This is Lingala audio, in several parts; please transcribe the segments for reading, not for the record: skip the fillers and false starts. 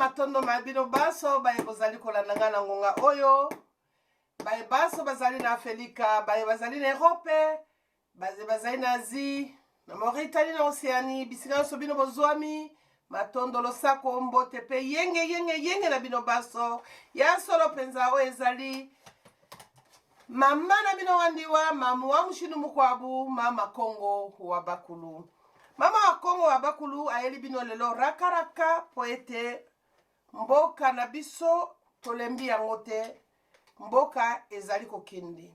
matondo ma bino banso baye bozali kolanda ngai na ngonga oyo, baye banso bazali na Afelika, baye bazali na Erope, baye bazali na Asie, na Mauritanie, na Oceanie, bisika nyonso bino bozwami, matondo, losako, mbote mpe yenge yenge yenge na bino banso. Ya solo mpenza, oyo ezali mama na bino wandiwa, mamu wa mushindu mukwabu, mama Kongo wa bakulu. Mama wa Kongo wa bakulu ayeli bino lelo rakaraka mpo ete mboka na biso tolembi yango te, mboka ezali kokende.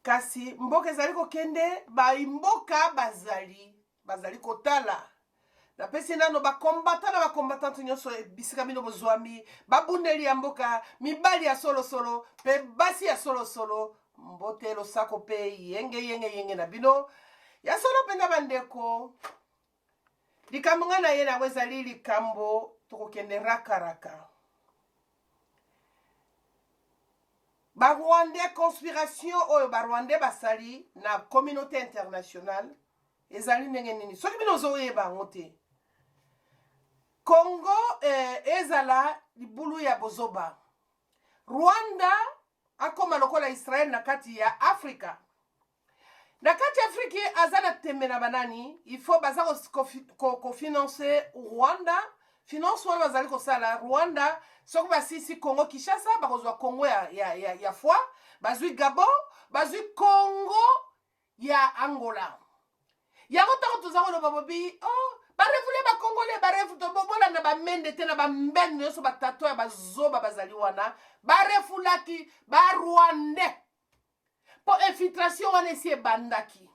Kasi mboka ezali kokende, baimboka bazali bazali kotala. Napesi nano bakombata na bakombatante nyonso bisika bino bozwami, babundeli ya mboka, mibali ya solosolo mpe basi ya solosolo, mbote, losako mpe yenge yenge yenge na bino. Ya solo mpenza bandeko, likambo ngai na ye na yango ezali likambo tokokende rakaraka. Ba Rwandais, conspiration oyo ba Rwandais basali na communauté internationale ezali ndenge nini? Soki bino ozoyeba yango te, Congo ezala libulu ya bozoba. Rwanda akoma lokola Israël na kati ya Afrika. Na kati ya Afriki aza na tembe na banani, il faut baza kofinancer Rwanda. Finance wana bazali kosala Rwanda, soki basisi Congo Kinshasa, bakozwa Congo ya foi, bazwi Gabon, bazwi Congo ya Angola. Yango ntango toza koloba bobi, oh, barefule bakongole, barefule, bolanda bamende te na bambende nyonso, batato ya bazoba bazali wana, barefulaki barwandais mpo infiltration wana esi ebandaki.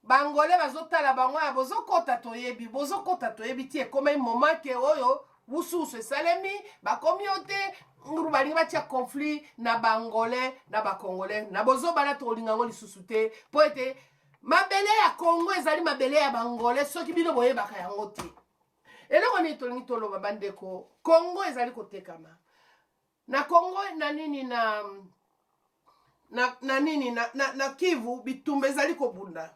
Bangole bazotala bango ya bozokota toyebi, bozokota toyebi, ti ekomai moment ke oyo wususu esalemi, bakomi yo te nguru, balingi batia conflit na bangole na bakongole na bozobana. Tokolinga yango lisusu te mpo ete mabele ya Kongo ezali mabele ya bangole. Soki bino boyebaka yango te, eloko nini tolingi toloba bandeko? Kongo ezali kotekama na Kongo na nini na nini na Kivu, bitumba ezali kobunda.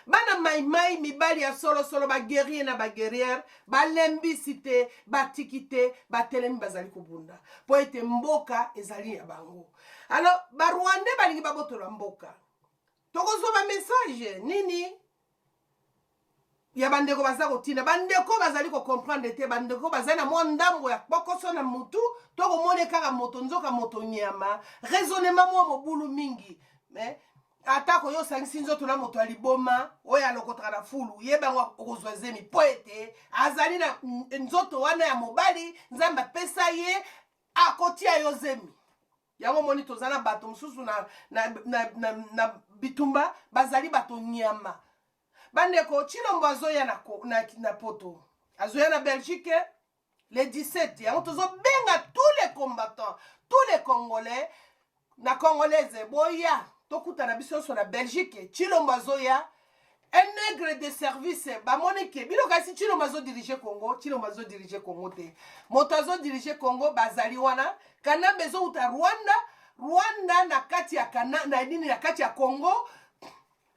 Bana maimai, mibali ya solosolo, baguerrier na baguerrière, balembisi te, batiki te, batelemi, bazali kobunda mpo ete mboka ezali ya bango. Alors barwandais balingi babotola mboka. Tokozwa bamessage nini ya bandeko baza kotinda? Bandeko bazali kocomprendre te, bandeko bazali na mwa ndambo ya kpokoso na mutu, to komona kaka moto nzoka moto nyama, raisonnement mwa mobulu mingi. Mais atako yo osangisi nzoto na moto ya liboma oyo alokotaka na fulu, yeba yango, okozwa zemi, mpo ete azali na nzoto wana ya mobali Nzambe apesa ye, akotia yo zemi. Yango moni toza na bato mosusu na bitumba, bazali bato nyama. Bandeko, Chilombo azoya na poto, azoya na Belgique le 17. Yango tozobenga tous les combattants, tous les Congolais na Congolaise, boya tokutana biso nyonso na Belgique. Chilombo azoya, un nègre de service. Bamoni ke bino kasi Chilombo azodirige Congo, Chilombo azodirige Congo te. Moto azodirige Congo bazali wana. Kanambe ezowuta Rwanda, Rwanda na kati ya kana, na nini, na kati ya Congo,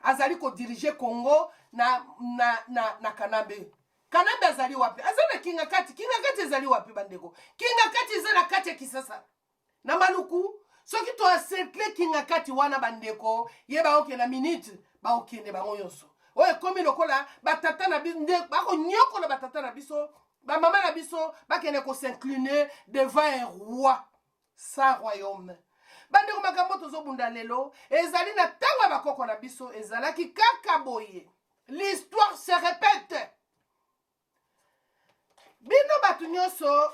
azali kodirige Congo na Kanambe. Kanambe azali wapi? Aza na Kinga Kati. Kinga Kati ezali wapi bandeko? Kinga Kati eza na kati ya Kisasa na Maluku. Soki toencercle Kinga Kati wana bandeko, ye baokende na minute, baokende bango nyonso. Oyo ekomi lokola batata na biso nde bakonyokola batata na biso, bamama na biso, bakende kos'incliner devant un roi sans royaume. Bandeko, makambo tozobunda lelo ezali na ntango ya bakoko na biso ezalaki kaka boye. L'histoire se répète. Bino bato nyonso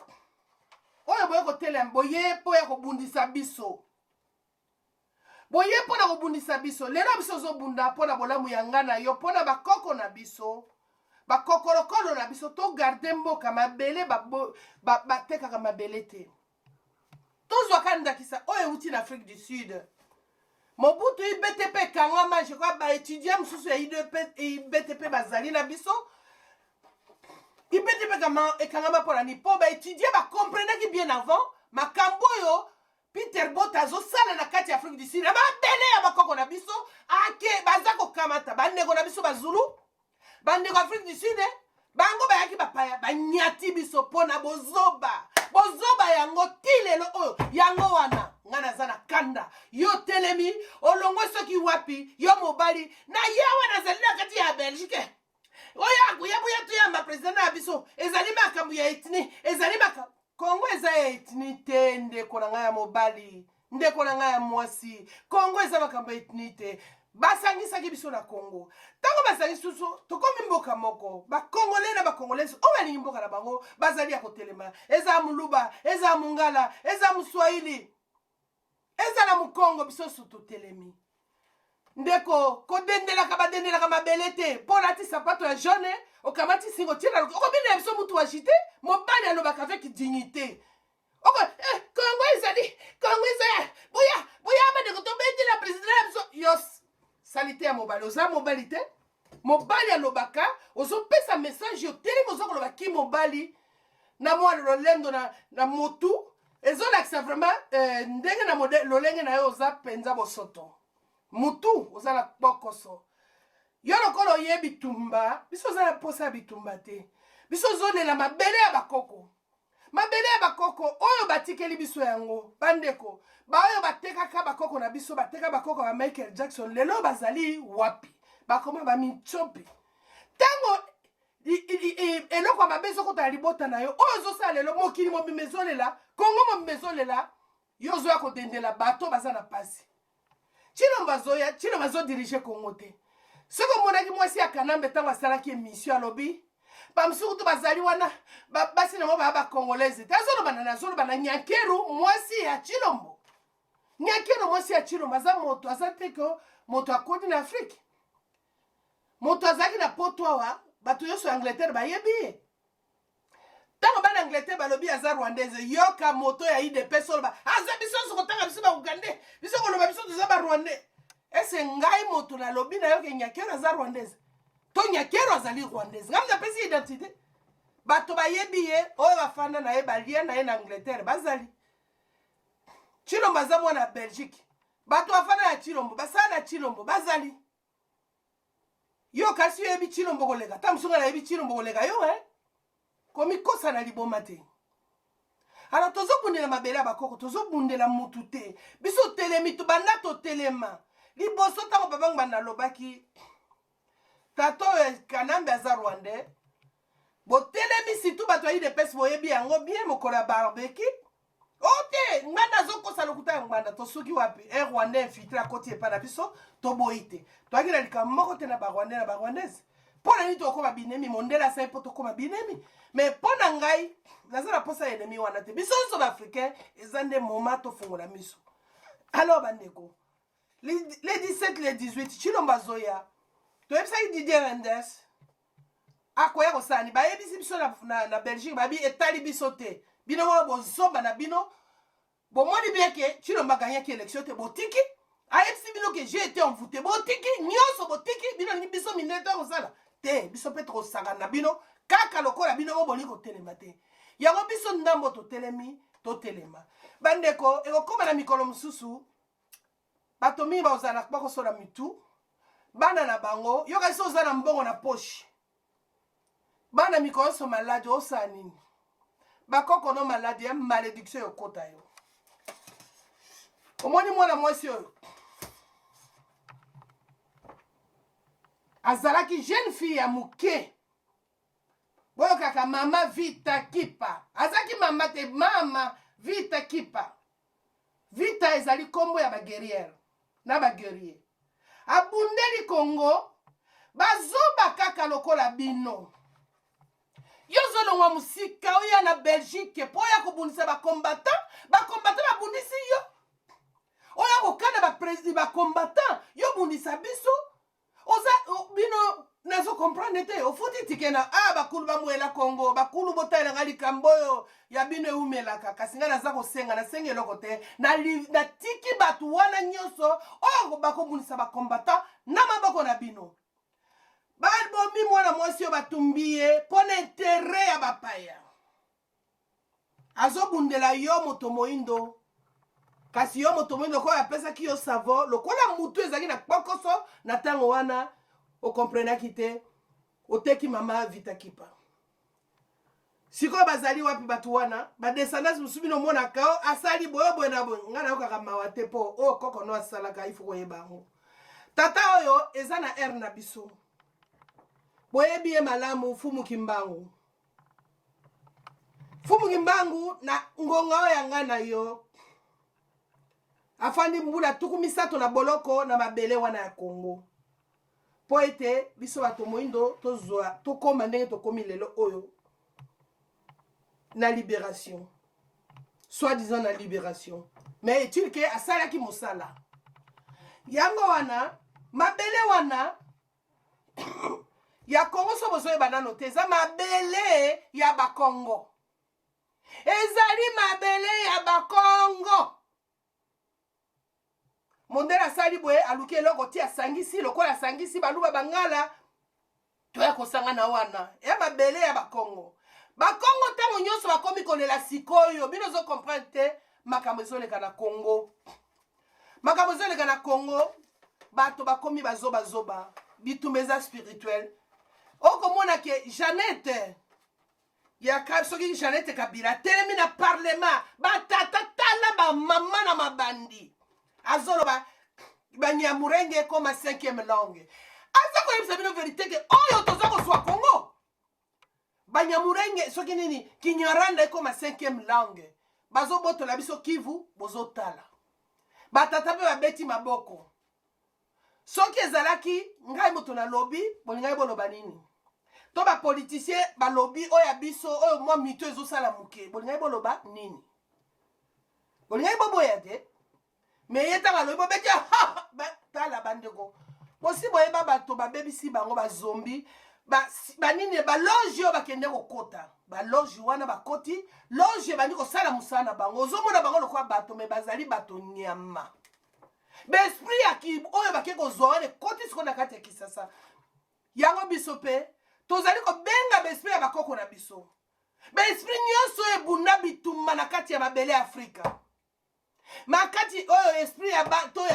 oyo boye kotelema, boye mpo ya kobundisa biso, boye mpo na kobundisa biso. Lelo biso ozobunda mpo na bolamu ya nga na yo, mpo na bakoko na biso, bakokolokolo na biso. Togarde mboka, mabele batekaka mabele te. Tozwaka ndakisa oyo euti na Afrique du Sud, Mobutu, IBTP ekangama. Je crois baétudiant mosusu ya IBTP bazali na biso. IBTP ekangama mpo na nini? Mpo baétudiant bacomprenaki bien avant makambo oyo Peter Bota azosala na kati ya Afrique du Sud na mabele ya bakoko na biso. Ake baza kokamata bandeko na biso bazulu, bandeko Afrique du Sud. Bango bayaki bapaya, banyati biso mpo na bozoba. Bozoba yango ti lelo oyo. Yango wana nga naza na kanda. Yo telemi olongwe soki wapi, yo mobali na ye awa nazali na kati ya Belgique. Oyo akoya boya toyamba president na biso. Ezali makambo ya ethnie, ezali makambo Congo eza ya ethnie te ndeko na ngai ya mobali, ndeko na ngai ya mwasi. Congo eza makambo ya ethnie te. Basangisaki biso na Congo. Ntango basangisi biso, tokomi mboka moko. Ba Congolais na ba Congolaises oyo balingi mboka na bango bazali ya kotelema. Eza Muluba, eza Mungala, eza Muswahili, ezala Mukongo, biso nyonso totelemi. Ndeko, kodendelaka badendelaka mabele te. Mpo olati sapato ya jaune, okamati singo otie na lokolo, okobinela biso mutu agite. Mobali alobaka avec dignité. Oko, eh, Congo ezali, Congo eza boya, boya bandeko tobetela president na biso. Yo salite ya mobali, oza mobali te. Mobali alobaka, ozopesa message yo telemi oza koloba ki mobali na mwa lolendo na, na motu ezolakisa vraiment eh, ndenge na mode, lolenge na yo oza mpenza bosoto mutu oza na kpokoso yo lokola oye bitumba biso oza na mposa ya bitumba te biso ozolela mabele ya bakoko mabele ya bakoko oyo batikeli biso yango bandeko baoyo batekaka bakoko na biso bateka bakoko ya Michael Jackson lelo bazali wapi bakoma bamitsopi ntango eloko ya mabe ezokota na libota na yo oyo ozosala lelo mokili mobimba ezolela Kongo mobimba ezolela yo ozoya kodendela bato baza na pasi Tshilombo azoya Tshilombo azodirige Kongo te soki omonaki mwasi ya Kanambe ntango asalaki emission alobi bamosusu kutu bazali wana basi nango baya bacongolaise te azoloba nani azoloba na Nyankeru mwasi ya Tshilombo Nyankeru mwasi ya Tshilombo aza moto aza te ko moto akoti na Afrike moto azalaki na poto awa bato nyonso ya Angleterre bayebi ye ntango bana Angleterre balobi aza rwandaise yoka moto ya UDPS oloba aza biso nyonso kotanga biso baugandais biso koloba biso toza barwandais ese ngai moto nalobi na yoke Nyakeru aza rwandaise to Nyakeru azali rwandaise ngai napesi identité bato bayebi ye oyo bafanda na ye balia na ye na Angleterre bazali Tshilombo aza mwana ya Belgique bato bafanda na Tshilombo basala na Tshilombo bazali yo kasi oyebi Tshilombo koleka ta mosusu ngai nayebi Tshilombo koleka yo eh? komikosa na liboma te alors tozobundela mabele ya bakoko tozobundela mutu te biso telemi tobanda totelema liboso ntango papa Ngbanda alobaki tata oyo Kanambe aza rwandais botelemi surtout bato ya UDPS boyebi yango bien mokolo ya barbecue o te Ngbanda azokosa lokuta ya Ngbanda tosuki wapi un rwandais infiltré akoti epai na biso toboyi te toyaki na likambo moko te na barwandais na barwandaise mpo na nini tokóma binemi mondele asali mpo tokóma binemi mais mpo na ngai naza na mposa ya ennemi wana te biso nyonso baafricain eza nde moma tofungola miso alors bandeko le 17 le 18 Tshilombo azoya toyebisaki Didier Reynders akoya kosala nini bayebisi biso na, na, na Belgique babi etali biso te bino moko bozoba na bino bomoni bien ke Tshilombo aganyaki élection te botiki ayebisi bino ke j'ai été envoûté botiki nyonso botiki bino lingi biso mindele to kosala te biso mpe tokosakana na bino kaka lokola bino mo bolingi kotelema te yango biso ndambo totelemi totelema bandeko ekokóma na mikolo mosusu bato mingi bakozala bakosola mitu bana na bango yoka so oza na mbongo na poche bana mikolo nyonso maladi osala nini bakoko no maladi ya malédiction ekota yo omoni mwana mwasi oyo azalaki jeune fille ya moke boyokaka mama Vita Kipa azalaki mama te mama Vita Kipa Vita ezali nkombo ya baguerrière na baguerrier abundeli Kongo bazoba kaka lokola bino yo ozolongwa mosika oya na Belgique mpo oya kobundisa bacombattant bacombattant babundisi yo oya kokana bacombattant yo bundisa biso oza bino nazo comprendre te ofuti tike na ah bakulu bamwela Kongo bakulu botalelanga likambo oyo ya bino eumelaka kasi ngai naza kosenga nasengi eloko te natiki bato wana nyonso oyo bakobundisa bacombattant na maboko na bino babomi mwana mwasi oyo batumbi ye mpo na intérêt ya bapaya azobundela yo moto moindo kasi yo moto moindo lokola apesaki yo savon lokola mutu ezalaki na kpokoso na ntango wana okomprenaki te oteki mama Vita Kipa. Sikoyo bazali wapi bato wana? Badescendance mosusu bino omonaka o asali boye boye na boye. Ngai nayokaka mawa te mpo oyo koko no asalaka ifo koyeba yango. Tata oyo eza na aire na biso, boyebi ye malamu, Fumu Kimbangu. Fumu Kimbangu na ngonga oyo ya ngai na yo afandi mbula 30 na boloko na mabele wana ya Kongo, mpo ete biso bato moindo tozwa tokóma ndenge tokómi lelo oyo na libération, soi-disant na libération. Mais est-il ke asalaki mosala yango wana? Mabele wana ya Kongo, so bozoyeba nano te, eza mabele ya Bakongo, ezali mabele ya Bakongo. Mondele asali boye, aluki eloko ti asangisi, lokola asangisi Baluba, Bangala, toya kosangana wana ya mabele ya Bakongo. Bakongo ntango nyonso bakomi kolela. Sikoyo bino ozocomprendre te makambo ezoleka na Kongo. Makambo ezoleka na Kongo, bato bakomi bazobazoba. Bitumba eza spirituel. Okomona ke Jeannette ya soki Jeannette Kabila atelemi na parlement, batata tala bamama na mabandi, azoloba Banyamurenge ekoma cinquième langue. Aza koyebisa bino vérité ke oyo toza kozwa Kongo, Banyamurenge soki nini, Kinyarwanda ekoma cinquième langue. Bazobotola biso Kivu, bozotala batata mpe babeti maboko. Soki ezalaki ngai moto nalobi, bolingai boloba nini? To bapoliticien balobi oyo ya biso oyo mwa mito ezosala moke, bolingai boloba nini? Bolingai boboya te. Me ye ntango alobi, bobeti. Tala bandeko, bosi boyeba bato babebisi bango bazombi banini, baloge oyo bakende kokota baloge wana, bakoti loge, ebandi kosala mosala na bango. Ozomona bango lokola bato, me bazali bato nyama. Baesprit ya oyo bake kozwa wana ekoti sikoyo na kati ya Kisasa. Yango biso mpe tozali kobenga baesprit ya bakoko na biso, baesprit nyonso oyo ebunda bitumba na kati ya mabele ya Afrika, makati oyo esprit ya bato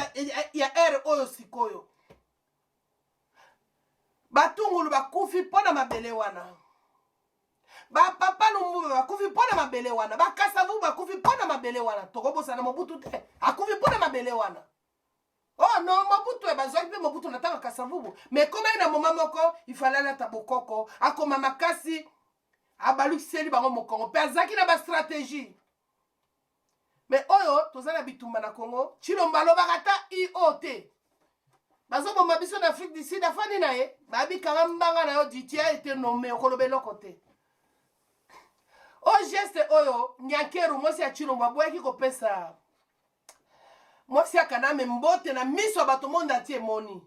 ya ere oyo. Sikoyo batungulu bakufi mpo na mabele wana, bapapa Lumumba bakufi mpo na mabele wana, bakasavu bakufi mpo na mabele wana. Tokobosana Mobutu te, akufi mpo na mabele wana. Oh non, Mobutu bazwaki mpe Mobutu na ntango Kasavubu, mais ekomaki na moma moko ifale alata bokoko, akoma makasi, abalukiseli bango mokongo mpe azalaki na bastratégie. Mais oyo toza na bitumba na Congo, Tshilombo alobaka ata io te. Bazoboma biso na Afrique du Sud, afandi na ye, babikanga mbanga na yo ditia ete nome okoloba eloko te. O geste oyo Nyankeru, mwasi ya Tshilombo, aboyaki kopesa mwasi ya Kanambe mbote na miso ya bato, monde entier emoni.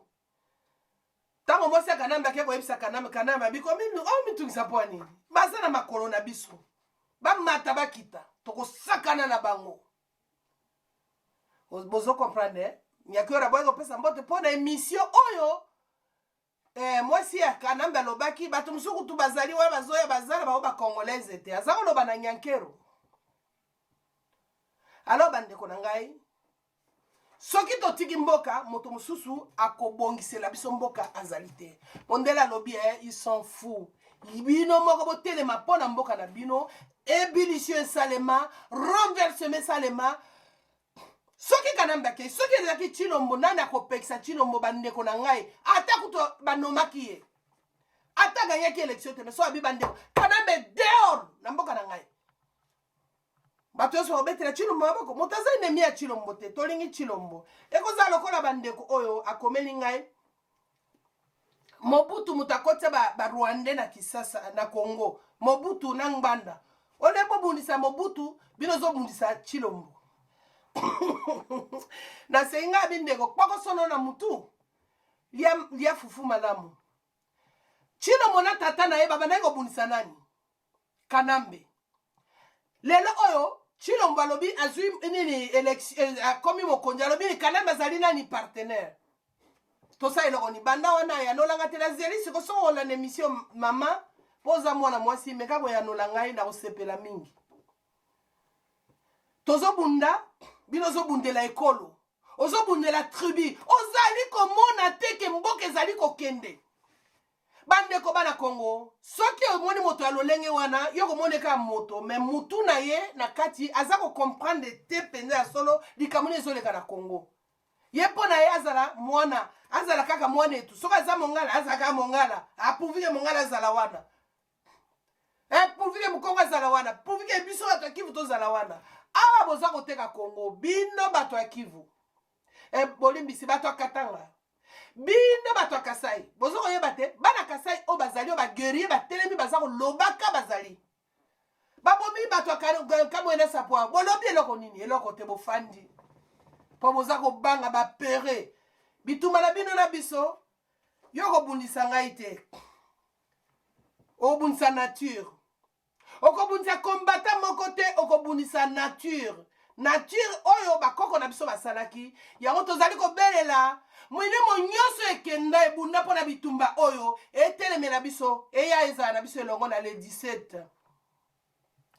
Ntango mwasi ya Kanambe ake koyebisa Kanambe, Kanambe abiko oyo mitungisa mpo ya nini? Baza na makolo na biso, bamata bakita, tokosakana na bango. Bozo comprendre, eh? Nyakeru aboyaki kopesa mbote mpo na émission oyo mwasi ya Kanambe alobaki. Bato mosusu kutu bazali wana, bazoya, baza na bango bacongolaise te, aza koloba na Nyankero. Alors bandeko na ngai, soki totiki mboka, moto mosusu akobongisela biso mboka azali te. Mondele alobi ils sont fous. Bino moko botelema mpo na mboka na bino. Ébullition esalema, renversement esalema. Soki Kanambe akei, soki ezalaki Tshilombo, nani akopekisa Tshilombo? Bandeko na ngai, ata kutu banomaki ye, ata aganyaki élection te, mais so abi bandeko, Kanambe dehors na mboka na ngai, bato nyonso bakobetela Tshilombo maboko. Moto aza ennemi ya Tshilombo te, tolingi Tshilombo. Ekozala lokola bandeko oyo akomeli ngai, Mobutu moto akotia Barwandais ba na Kisasa, na Congo, Mobutu na Ngbanda. Ole bobundisa Mobutu, bino ozobundisa Tshilombo. Nasengi ngai bindeko kpoko sono na mutu, lia, lia fufu malamu. Tshilombo na tata na ye babandaki kobundisa nani? Kanambe. Lelo oyo Tshilombo alobi azwi nini, élection, akomi mokonzi, alobi Kanambe azali nani, partenaire. Tosala eloko ni banda wana yanolanga te. Nazeli siko soko olanda émission, mama, mpo oza mwana mwasi, meka koyanola ngai na kosepela mingi. Tozobunda, bino ozobundela ekolo, ozobundela tribu, ozali komona te ke mboka ezali kokende. Bandeko bana Congo, soki omoni moto ya lolenge wana, yo komoni kaka moto, me mutu na ye na kati aza kocomprendre te mpenza ya solo likambo nini ezoleka na Congo. Ye mpo na ye azala mwana, azala kaka mwana etu. Soki aza mongala, azala kaka mongala, pourvu que mongala azala wana, pourvu que mokongo azala wana, pourvu que biso bato ya Kivu tozala wana. Awa boza koteka Congo, bino bato ya Kivu, bolimbisi, bato ya Katanga, bino bato ya Kasai, boza koyeba te. Bana Kasai oyo bazali, oyo baguerrier batelemi, baza kolobaka, bazali babomi bato ya Kamwena Sapwa. Bolobi eloko nini? Eloko te. Bofandi mpo boza kobanga bapere bitumba na bino na biso. Yo kobundisa ngai te, okobundisa nature. Okobundisa combattant moko te, okobundisa nature. Nature oyo bakoko na biso basalaki yango, tozali kobelela milimo nyonso ekenda ebunda mpo na bitumba oyo etelemela biso, eya ezala na biso elongo na le 17,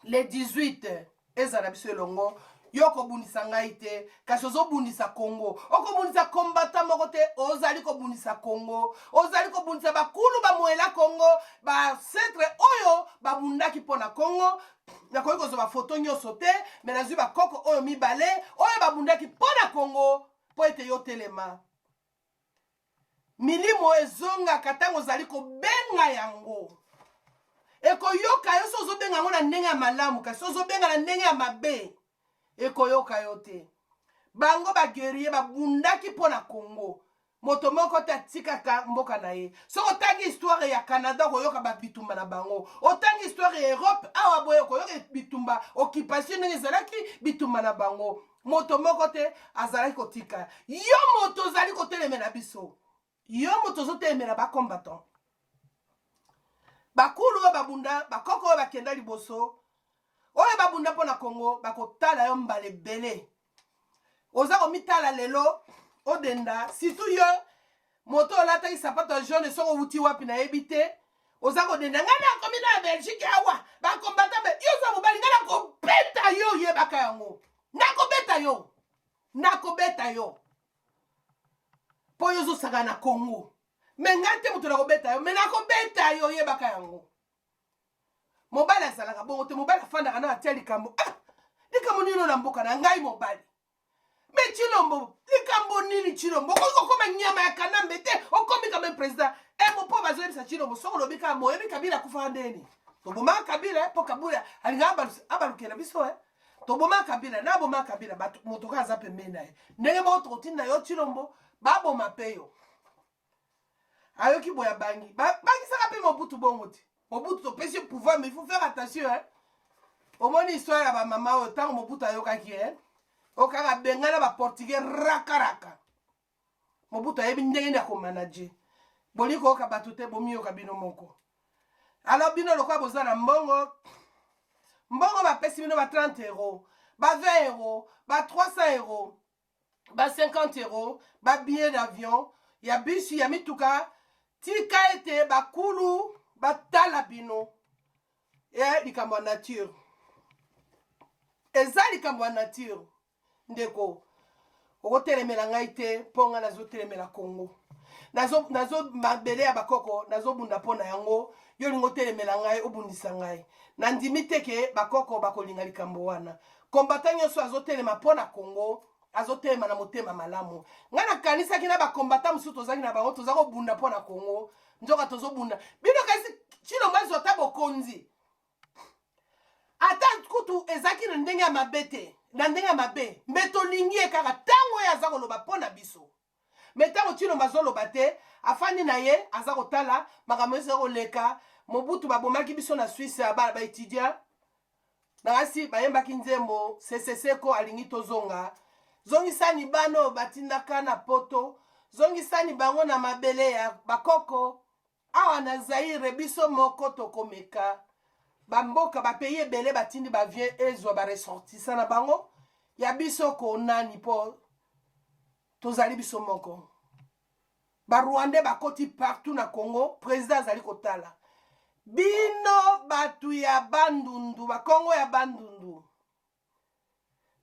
le 18, ezala na biso elongo. Yo kobundisa ngai te, kasi ozobundisa Kongo. Okobundisa combattant moko te, ozali kobundisa Kongo, ozali kobundisa bakulu bamoela Kongo, baancêtres oyo babundaki mpo na Kongo. Nakoki kozwa bafoto nyonso te, me nazwi bakoko oyo mibale oyo babundaki mpo na Kongo. Mpo ete yo telema, milimo ezongaka ntango ozali kobenga yango, ekoyoka yo. So ozobenga yango na ndenge ya malamu, kasi ozobenga na ndenge ya mabe, ekoyoka yo te. Bango baguerrier babundaki mpo na Congo. Moto moko te atikaka mboka na ye. Soki otangi histoire ya Canada, okoyoka babitumba na bango. Otangi histoire ya Europe awa boye, okoyoka bitumba, occupation ndenge ezalaki, bitumba na bango. Moto moko te azalaki kotika. Yo moto ozali kotelemela biso, yo moto ozotelemela bacombattant, bakulu oyo babunda, bakoko oyo bakenda liboso, oyo babunda mpo na Congo, bakotala yo mbala ebele. Oza komitala lelo odenda, surtout yo moto olataki sapato ya jaune. Soki owuti wapi, nayebi te. Oza kodenda: "Ngai nakomi na Belgique awa, bacombattant." Me yo oza mobali, ngai nakobeta yo, oyebaka yango. Nakobeta yo, nakobeta yo mpo yo ozosaka na Congo. Me ngai te moto nakobeta yo, me nakobeta yo, oyebaka yango. Mobali azalaka bongo te. Mobali afandaka na atia likambo. Ah, likambo nini na mboka na ngai? Mobali me Chilombo, likambo nini? Chilombo, okoki kokóma nyama ya Kanambe te. Okomi quand même président emo mpo bazoyebisa Chilombo, soki olobi kaka moyebi Kabila akufaka ndeni, tobomaka Kabila mpo Kabila alingaka abalukela biso. Toboma Kabila na aboma Kabila, moto kaka aza pembeni na ye. Ndenge moko tokotinda yo Chilombo, baboma mpe yo. Ayoki boye, abangi. Bangisaka mpe Mobutu bongo te. Mobutu, topesi yo pouvoir, mais il faut faire attention, hein. Omoni histoire ya bamama oyo, ntango Mobutu ayokaki, hein, oyo kaka bengana baportugais rakaraka. Mobutu ayebi ndenge nini akomanager. Bolingi koyoka bato te, bomiyoka bino moko. Alors bino lokola boza na mbongo, mbongo bapesi bino ba 30 euro, ba 20 euro, ba 300 euro, ba 50 euro, babillet d'avion, ya bisi, ya mituka, tika ete bakulu batala bino. E likambo ya nature eza likambo ya nature. Ndeko, okotelemela ngai te mpo ngai nazotelemela Kongo, nazo, nazo mabele ya bakoko, nazobunda mpo na yango. Yo olingi otelemela ngai, obundisa ngai, nandimi te ke bakoko bakolinga likambo wana. Combattant nyonso azotelema mpo na Kongo, azotelema na motema malamu. Ngai nakanisaki na bacombattant mosusu tozalaki na bango, toza kobunda mpo na Kongo, nzoka tozobunda bino. Kasi Chilombo azwa ata bokonzi, ata kutu ezalaki na ndenge ya mabe te, na ndenge ya mabe, me tolingi ye kaka ntango oyo aza koloba mpo na biso. Me ntango Chilombo azoloba te, afandi na ye, aza kotala makambo eza koleka. Mobutu babomaki biso na Suisse ya baétudiant nakasi, bayembaki nzembo seseseko alingi tozonga. Zongisani bano batindaka na Poto, zongisani bango na mabele ya bakoko. Awa na Zaire, biso moko tokomeka bamboka, bapays ebele batindi baavion ezwa baressortissant na bango. Ya biso konani? Mpo tozali biso moko. Barwandais bakoti partout na Congo, président azali kotala bino. Bato ya Bandundu, bakongo ya Bandundu,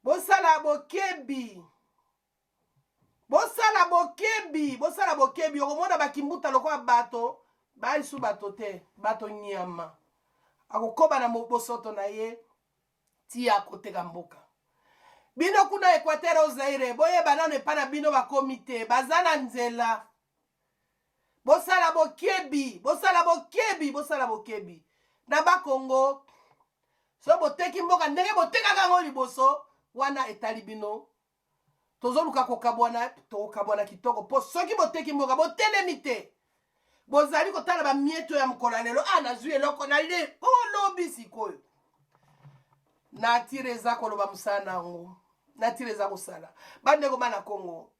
bosala bokebi, bosala bokebi, bosala bokebi. Okomona bakimbuta lokola bato. Balisu bato te, bato nyama. Akokoba na bosoto na ye ti akoteka mboka. Bino kuna Equateur au Zaire, boyeba nano epa na bino bakomi te, baza na nzela. Bosala bokebi, bosala bokebi, bosala bokebi. Na ba Congo, so boteki mboka ndenge botekaka yango liboso, wana etali bino. Tozoluka kokabwana, tokokabwana kitoko mpo soki boteki mboka botelemi te. Bozali kotala ba mieto ya mokolo ya lelo, ah nazwi eloko na le, olobi sikoyo. Natire eza koloba mosala na yango. Natire eza kosala. Bandeko bana Congo,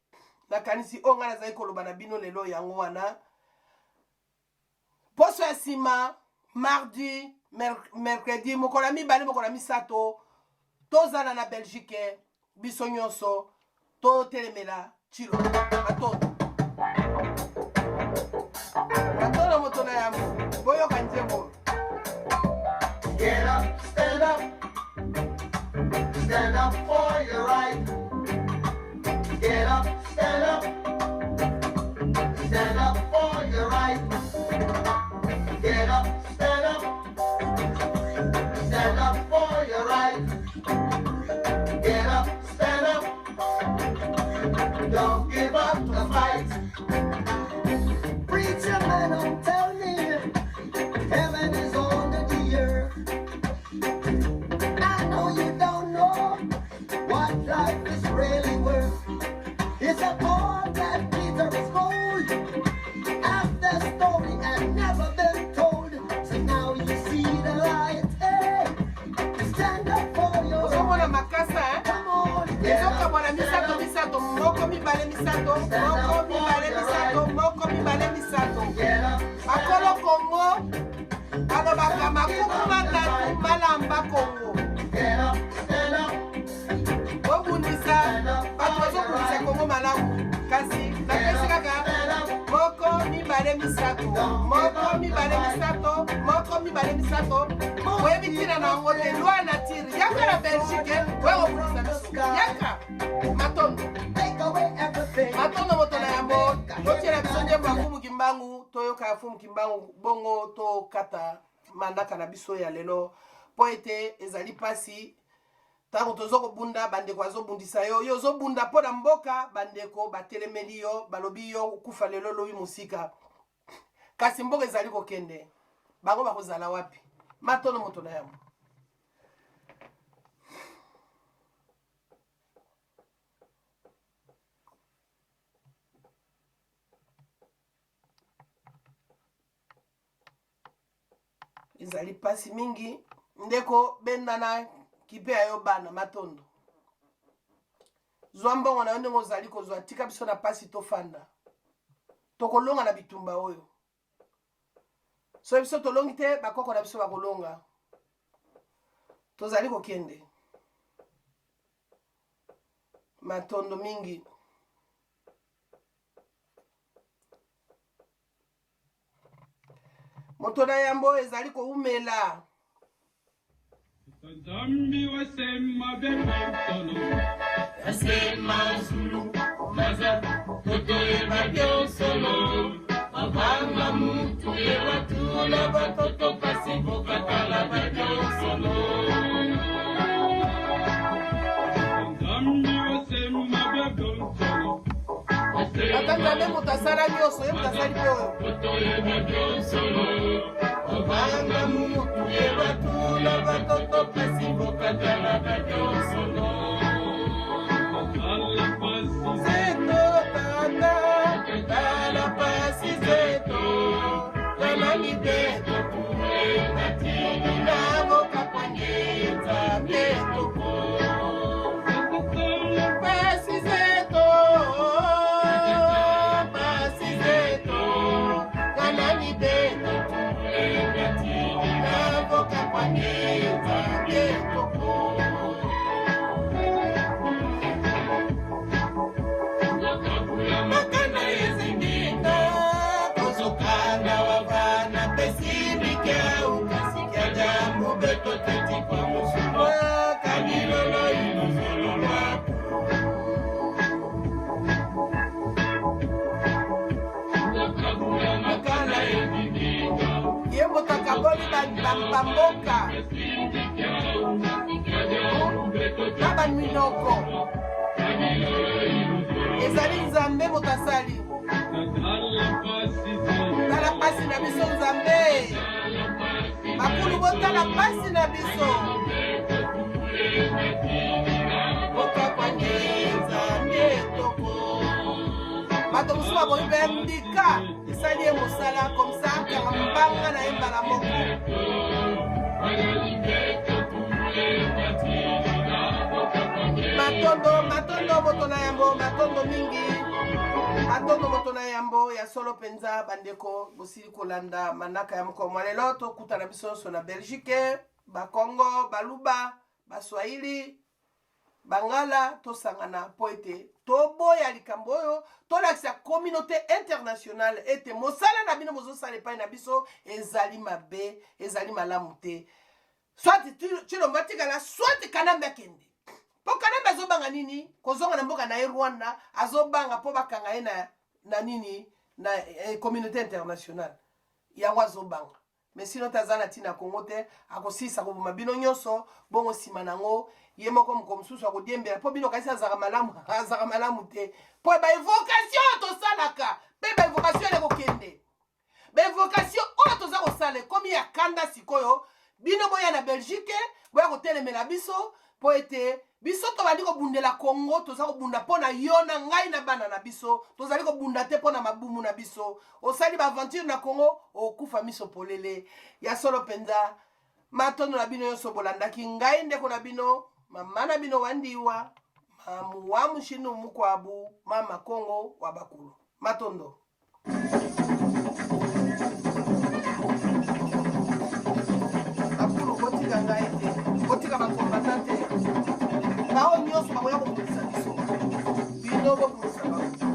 nakanisi oyo ngai nazali koloba na bino lelo yango wana. Poso ya nsima, mardi, mercredi, mokolo ya mibale, mokolo ya misato, tozala na Belgique biso nyonso totelemela Tshilombo. Matondo. Matondo moto na yambo. Boyoka nzembo. Get up, stand up. Stand up for your right. Get up, stand up. Stand up for your right. Get up, stand up. Stand up for your right. Get up, stand up. Don't give up the fight. Preacher man, don't tell me heaven is under the earth. I know you don't know what life is really worth. It's a all that Peter is gold. After story had never been told. So now you see the light. Hey, stand up for your Ozomona right. makasa, eh? Come on, get up, Ezokabwana stand misato up. misato, moko mibale misato, Stand moko up for mibale your misato, right. moko mibale misato. Get up, stand Bakolo up. Kongo balobaka Don't give makuku up the matatu fight. malamba Kongo. Get up, stand up. Bobundisa Stand up bato for your bazobundisa right. Kongo malamu, kasi Get napesi up, kaka stand up. moko mibale misato, Don't give moko up the mibale fight. misato, moko mibale misato. Most Oyebi ntina na people yango te, say loi nature yaka na rain Belgique water oya come kobundisa from the biso. sky. Yaka matondo. Take away everything Matondo moto na and yambo, make a totiela heavy biso nzembo ya night. Fumu Kimbangu, toyoka ya Fumu Kimbangu, bongo tokata mandaka na biso ya lelo, mpo ete ezali mpasi ntango tozo kobunda, bandeko azobundisa yo, yo ozobunda mpo na mboka, bandeko batelemeli yo, balobi yo okufa lelo lobi mosika, kasi mboka ezali kokende, bango bakozala wapi? Matondo moto na yambo. Ezali mpasi mingi ndeko, bendana kipe ya yo bana. Matondo, zwa mbongo na yo ndenge ozali kozwa, tika biso na mpasi, tofanda, tokolonga na bitumba oyo. Soki biso tolongi te, bakoko na biso bakolonga. Tozali kokende. Matondo mingi. Moto na yambo ezali koumela. Nzambi wasema bemtono Asema Zulu maza totoyeba biosolo bavanga mutu ye watula batoto pasi bokatala babiosolo. Nzambi wasema bemtono. Ata Nzambe moto asala nyonso, ye moto asali mpe oyo. Totoyeba biosolo bavanga mutu ye watula batoto pasi bokatala babiosolo. Ala pasi Zeto tata, tala pasi zeto, tala mibeto kuenda tini navo kakwange Nzambe toko. Pasi zeto, pasi zeto, tala mibeto kuenda tini navo kakwange Nzambe toko. Makana ezindinga kozokana wavana pesimika ukasikia jambo beto teti kwa musumo kanilolo iluzolo lwaku. Makana ezindinga Bokanga minoko. Ezali Nzambe moto asali. Tala pasi na biso Nzambe. Bakulu botala pasi na biso. Bokakwangi Nzambe toko. Bato mosusu baboyi mpe mbika esali ye mosala komsa akanga mbanga na ye mbala moko. Matondo, matondo moto na yambo, matondo mingi. Matondo moto na yambo ya solo mpenza bandeko bosili kolanda manaka ya mokolo mwa lelo tokutana biso nyonso na Belgique, Bakongo, Baluba, Baswahili, Bangala tosangana mpo ete toboya likambo oyo tolakisa communauté internationale ete mosala na bino bozosala epai na biso ezali mabe ezali malamu te soit Tshilombo atikala soit Kanambe akende mpo Kanambe azobanga nini kozonga na mboka na ye Rwanda azobanga mpo bakanga ye na, na nini na eh, communauté internationale yango azobanga mais sinon te aza na ntina Congo te akosilisa koboma bino nyonso bongo nsima na yango ye moko moko mosusu akodiembela mpo bino kasi azalaka malamu azalaka malamu te mpo ba evocation tosalaka mpe ba evocation ekokende ba evocation oyo toza kosala ekomi ya kanda sikoyo bino boya na Belgique boya kotelemela biso mpo ete biso tobandi kobundela Congo toza kobunda mpo na yo na ngai na bana na biso tozali kobunda te mpo na mabumu na biso osali baaventure na Congo okufa miso polele ya solo mpenza matondo na bino nyonso bolandaki ngai ndeko na bino mama na bino wandiwa mamu wa mushinu mukwabu mama Congo wa bakulu matondo Bakulu botika ngai te, botika bakombata te, bao nyonso bakoya kobundisa biso, bino bobundisa bango,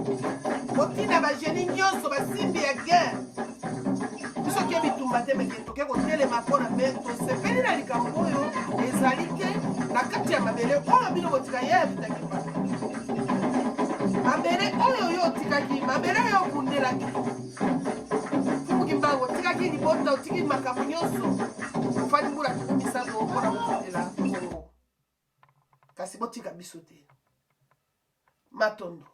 botinda bageni nyonso basimbi ya guerre. Biso ke bitumba te meke toke kotelema mpo na me tosepeli na likambo oyo ezali te na kati ya mabele oyo bino botika ye abitaki pa mabele oyo yo otikaki mabele oyo obundelaki Mfumu Kimbangu otikaki libota otiki makambo nyonso ofandi mbula 30 mpo na kobundela Kongo kasi botika biso te matondo.